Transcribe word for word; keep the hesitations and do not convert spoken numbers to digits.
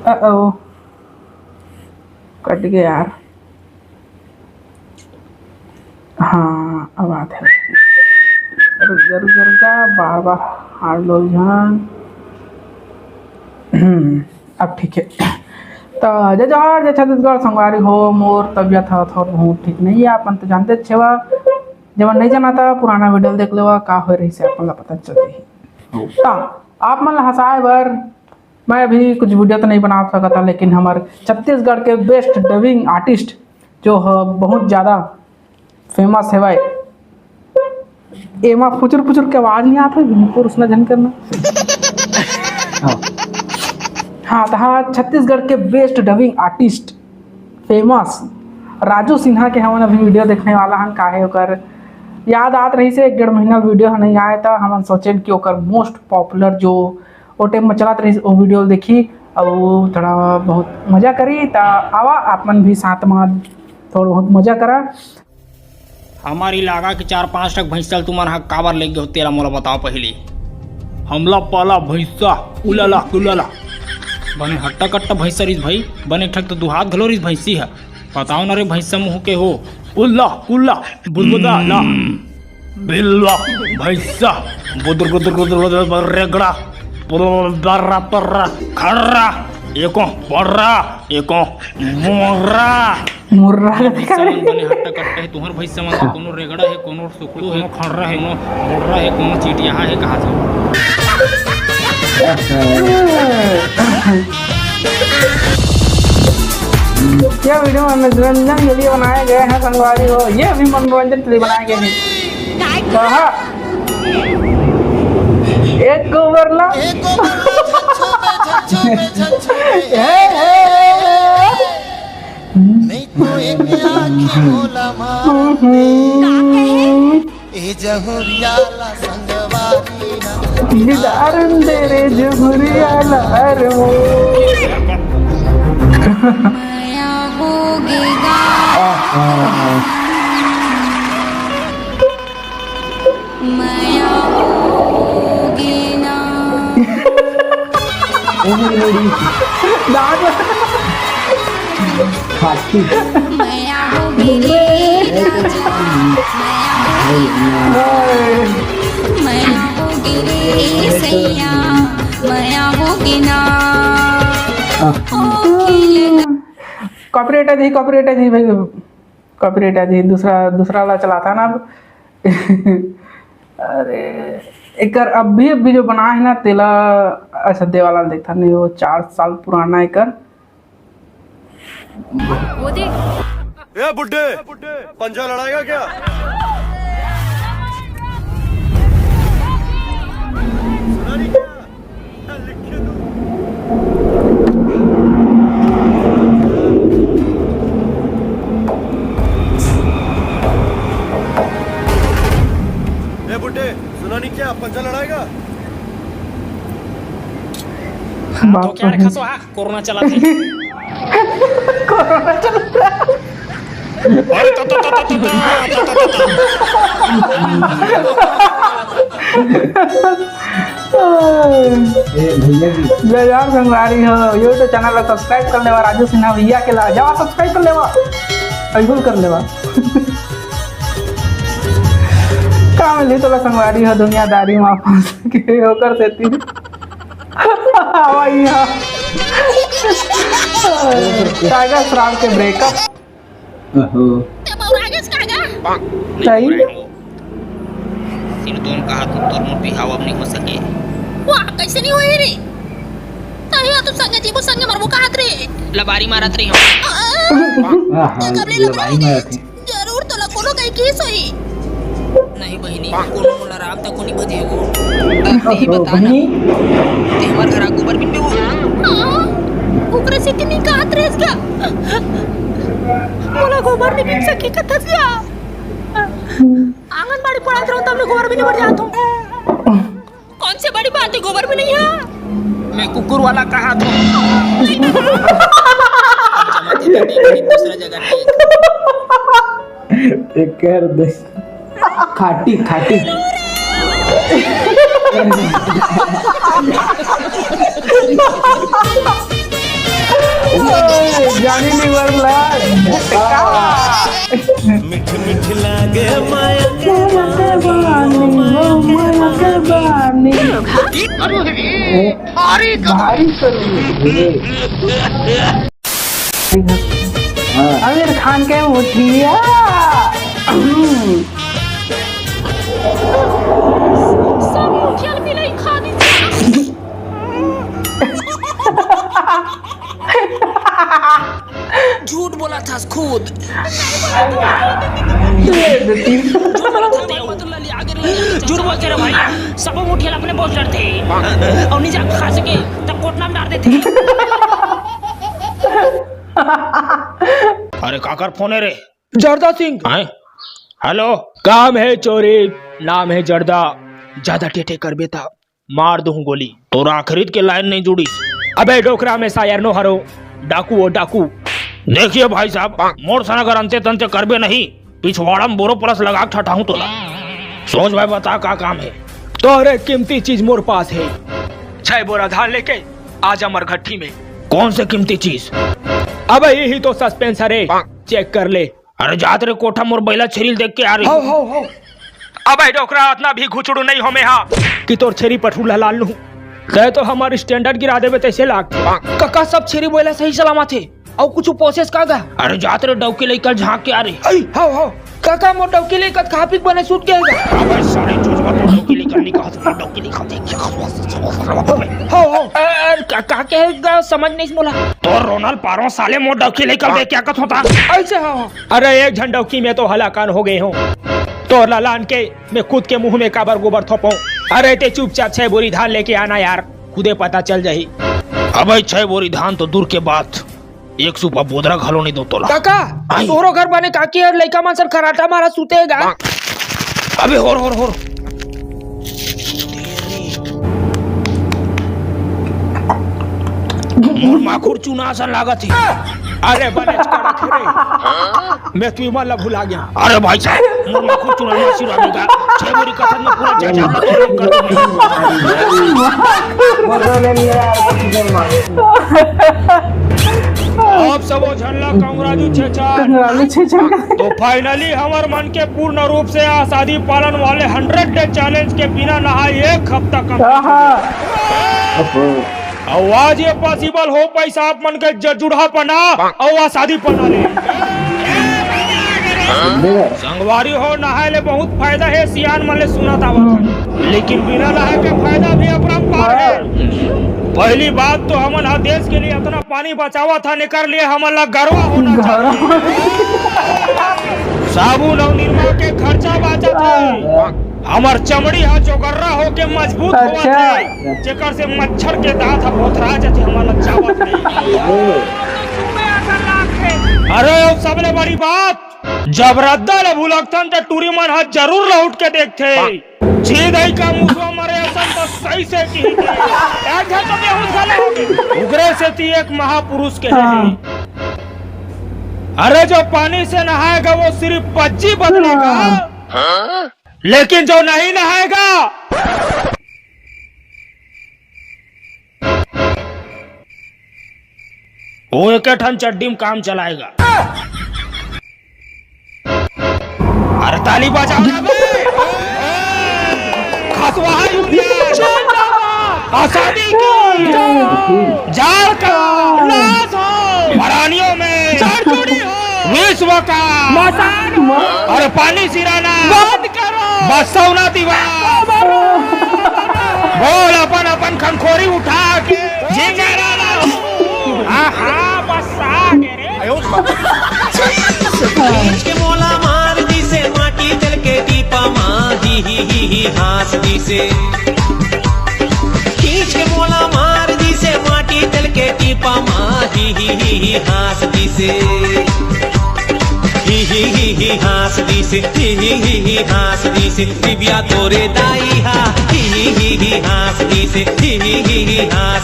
ओ, कट गया यार। हाँ, अब आत हे। रुक जा, रुक जा, रुक जा, बार बार हार लो ध्यान। हम्म, अब ठीक हे। त जय जोहार, जय छत्तीसगढ़ संगवारी हो। मोर तबियत ह थोड़ा बहुत ठीक नहीं है, अपन तो जानते छेवा। जब नहीं जाना था, पुराना वीडियो देख लेवा, का होय रही से अपन ला पता चल जाही। त आप मन ला हंसाए बर मैं अभी कुछ वीडियो तो नहीं बना सकता, लेकिन हमर छत्तीसगढ़ के बेस्ट डबिंग आर्टिस्ट जो ह बहुत ज्यादा फेमस हेवय, एमा फुचुर फुचुर के आवाज नहीं आत हे, बिल्कुल उसना झन करना। हाँ। हाँ, त हाँ, छत्तीसगढ़ के best dubbing artist famous Raju Sinha के हमन अभी वीडियो देखने वाला हन। काहे ओकर याद आत रही से एक डेढ़ महीना वीडियो ह नहीं आए, त हमन सोचेन कि ओकर मोस्ट पॉपुलर जो ओ टाइम में चलत रहिस, ओ वीडियो ल देखी अउ थोड़ा बहुत मजा करी। त आवा, आप मन भी साथ में थोड़ा बहुत मजा करा। हमर इलाका के चार पांच ठक भैंसा ल तुमन ह काबर ले गे हो, तेला मोला बताओ पहिली। हमला पाला भैंसा, उलाला, उलाला। बने हट्टा कट्टा भैंसा रिस भाई, बने एक ठक तो दुहात घलो रिस भैंसी ह। बताओ न रे भैंसा मुंह के हो। उल्ला, उल्ला, बुदबुदा, ला। बिल्ला, भैंसा, बुदुर, बुदुर, बुदुर, बुदुर, रेगड़ा, बुदुर, बर्रा, पर्रा, खर्रा, एको पर्रा, एको मुर्रा। मुर्रा का भैंसा मन बने हट्टा कट्टा हे, तुहर भैंसा मन तो कोनो रेगड़ा हे, कोनो सुकड़ू हे, कोनो खर्रा हे, कोनो मुर्रा हे, कोनो चिटियाहा हे, कहा था। ये वीडियो मनोरंजन के लिए बनाए गए हैं संगवारी हो, ये भी मनोरंजन के लिए बनाए गए हैं। कहा एक ओवर ला। हे, हे, हे। ए जहुरिया ला संगवारी ना। दीदार दे रे जहुरिया ला रे वो। मया होगे गा। मया होगे ना। दादा। खाती। मया होगे रे राजा, मया होगे। मया होगे रे सैया, मया होगे ना। कॉपीराइट आ जी, कॉपीराइट आ जी भाई, कॉपीराइट आ जी। दूसरा, दूसरा ला चलाता ना अब। अरे, एकर अभी, अभी जो बना है ना, तेला अच्छा देवाला देखता नहीं, वो चार साल पुराना एकर। वो देख। ए बुड्ढे, पंजा लड़ाएगा क्या? सुना नहीं क्या? लिख के दो। ए बुड्ढे, सुना नहीं क्या? पंजा लड़ाएगा? हाँ, तो क्या रखा सो, हाँ? कोरोना चलत हे। कोरोना चलत हे। अरे, त, त, त। ए, भैया जी। जय जोहार संगवारी हो, YouTube चैनल ला subscribe कर लेवा, राजू सिन्हा भैया के ला, जावा subscribe कर लेवा, बिल्कुल कर लेवा। का मिलही तोला संगवारी हो, दुनियादारी मा फंस के ओकर सेती। आवा इहाँ। टाइगर श्रॉफ के breakup। ओहो। ते बौरा गेस का गा? सही। सिरतोन कहा तू तोर मोर बिहाव अब नहीं हो सके। वाह, कैसे नहीं होई रे? तही तुम संगे जीबो संगे मरबो कहत रे। लबारी मारत रही हूँ। आहा, कब ले लबारी लबारी मारत रही। जरूर तोला कोनो कहीं की सही। नहीं बहिनी, कोनो मोला राम तक कोनी बजे वो। अब नहीं ओ, बता ना। बहिनी। ते हमर घर आगू बर बिन वो। हाँ, ओकरे से नहीं कहत रहे इसका। मोला गोबर नहीं बिन सकी कथस या। आंगनबाड़ी पढ़ात रहूं तब ले गोबर भी नहीं बढ़ जात हूँ। कौन से बड़ी बात है, गोबर भी नहीं है। मैं कुकुर वाला कहा था। दूसरा जगह ठीक। एक कर दे। खाटी, खाटी। जानी नहीं वर ला। मीठ मीठ लागे माया के बानी, माया के बानी। भारी सर। हाँ। आमिर खान के मुठिया। सब मुठिया मिलाई खानी। झूठ बोला था खुद। झूठ बोलते रहो भाई, सब मुठिया अपने पोस्टर थे। और नहीं जा खा सके तब कोटना में डाल देते। अरे काकर फोन है रे? जर्दा सिंह। आए? हेलो। काम है चोरी, नाम है जर्दा। ज्यादा टेटे करबे ता मार दूं गोली। तोर आखिरी के लाइन नहीं जुड़ी। अबे डोकरा में सायर नो हरो, डाकू ओ डाकू। देखिए भाई साहब, मोर सन अगर अंते तंते करबे नहीं, पिछवाड़ा में बोरो प्लस लगा के ठटाहूं तोला। सोच भाई, बता का काम है? तोरे कीमती चीज मोर पास है, छह बोरा धान लेके आजा मरघट्टी में। कौन से कीमती चीज? अबे यही तो सस्पेंस है रे, चेक कर ले। अरे जात रे कोठा, मोर बैला छेरी ल देख के आ रही। हो, हो, हो। अबे डोकरा, अतना भी घुचड़ू नहीं हो में हा कि तोर छेरी पठरू ला लान लूं। तै तो हमार स्टैंडर्ड गिरा देबे तैसे लाग। कका, सब छेरी बैला सही सलामत हे, अउ कुछ प्रोसेस का गा? अरे जात रे डौकी लइका झांक के आ रही। अई, हो, हो। कका, मोर डौकी लइका खा पी के बने सूत गए गा। अबे सारे चोचवा, तो डौकी लइका नहीं कहत, डौकी लइका देख। हो, हो। अ, अ, का, का के गा, समझ नहीं मोला। तो रोनल पारो साले, मोर डौकी लइका देख क्या कथ होता? ऐसे हो। अरे एक झन डौकी में तो हलाकान हो गए हो। तोर ला लान के मैं खुद के मुंह में काबर गोबर थोपो? अरे ते चुपचाप छह बोरी धान लेके आना यार, खुदे पता चल जाही। अबे छह बोरी धान तो दूर के बात, एक सूपा बोदरा घलो नहीं दो तोला। काका, आई। तोरो घर बने काकी और लइका मन सर खराटा मारा सुतेगा। अबे होर, होर, होर। मोर माखुर चूना असन लागत हे। अरे बनेच कड़क हे रे। मैं तुमन ला भुला गया। अरे भाई साहब, मोर माखुर चूना में आशीर्वाद देगा। छह बोरी कथन में पूरा चाचा का तोड़ कर दूंगा। आप सबो झन ला कंगराजू छेछा। कंगराजू छेछा। तो फाइनली हमर मन के पूर्ण रूप से आजादी पालन वाले हंड्रेड डे चैलेंज के बिना नहाए एक हफ्ता complete हो गया। अउ आज ये पॉसिबल हो पाइस आप मन के ज-, जुड़हा पना अउ आजादी पना ले। संगवारी हो, नहाए ले बहुत फायदा हे, सियान मन ले सुनत आवत हे, लेकिन बिना नहाए के फायदा भी अपरंपार हे। पहली बात तो हमन ह देश के लिए इतना पानी बचावत हन, एकर लिए हमन ला गर्व होना चाहिए। साबुन अउ निरमा के खर्चा बाचत हे। हमर चमड़ी ह जोगर्रा होके मजबूत होवत हे, जेकर से मच्छर के दांत ह भोथरा जथे, हमर ला चावत हे। अरे, अउ सबले बड़ी बात, जब रद्दा ले भुलकथन, त टूरी मन ह जरूर लहुट के देखथे। छीदई का मुसवा मरे असन तो सही से की। एक झन तो बेहोश घलो हो गे। उगरे सेती एक महापुरुष के हे। अरे, जो पानी से नहाएगा, वो सिर्फ पज्जी बदलेगा, लेकिन जो नहीं नहाएगा, वो एक ठन चड्डी में काम चलाएगा। अरे ताली बजाओ ना बे। खसवाहा यूनियन। आजादी की। जाल का नाश हो। परानियों में। विश्व का। मसान हो। अरे पानी सिराना। बंद करो। बसौना दीवार। बोल अपन अपन खनखोरी उठा के। जिंगरा। आहा, बस आ गए रे। खींच के मोला मार दिसे, माटी तेल के टीपा मा, ही, ही, ही, ही, हाँस दिसे। खींच के मोला मार दिसे, माटी तेल के टीपा मा, ही, ही, ही, ही, हाँस दिसे। ही, ही, ही, ही, हाँस दिसे, ही, ही, ही, ही, हाँस दिसे, दिव्या तोरे दाई हा, ही, ही, ही, ही, हाँस दिसे, ही, ही, ही, ही, हाँस